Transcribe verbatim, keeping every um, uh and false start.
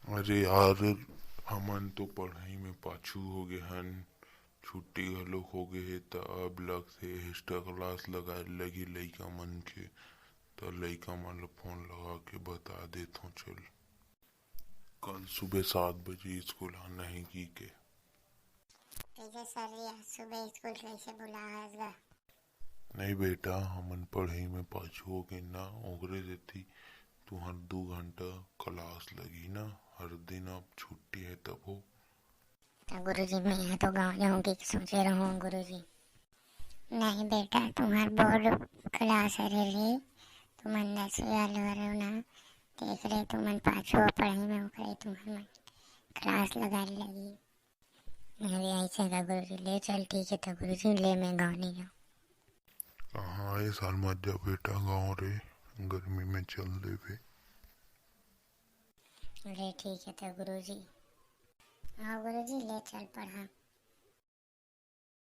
अरे यार, हमन तो पढ़ाई में पाछू हो गे हन, छुट्टी घलोक हो गे हे, त अब लगथे एक्स्ट्रा क्लास लगाए लगही लइका मन के। त लइका मन ल फोन लगा के बता देथों, चल। कल सुबह सात बजे स्कूल आना हे कहिके। कइसे सर जी, आज सुबह स्कूल कइसे बुला हस गा? नहीं बेटा, हमन पढ़ाई में पाछू हो गे ना, ओकरे सेती तुहर दू घंटा क्लास लगही ना, हर दिन अब छुट्टी हे तभो। त गुरुजी, मैं यहाँ तो गाँव जाऊँ के सोचे रहूँ गुरुजी। नहीं बेटा, तुम्हार बोर्ड क्लास हरे रे, तुमन दसवीं वाले हरो ना, तेकरे तुमन पाछू हो पढ़ाई में, ओकरे तुमन क्लास लगाए लगही। अरे ऐसे का गुरुजी, ले चल, ठीक है तो गुरुजी, ले मैं गाँव नहीं जाऊँ। कहाँ ए साल मत जा बेटा गाँव रे, गर्मी में चल देबे। अरे ठीक है तो गुरुजी। हाँ गुरुजी, ले चल पढ़ा।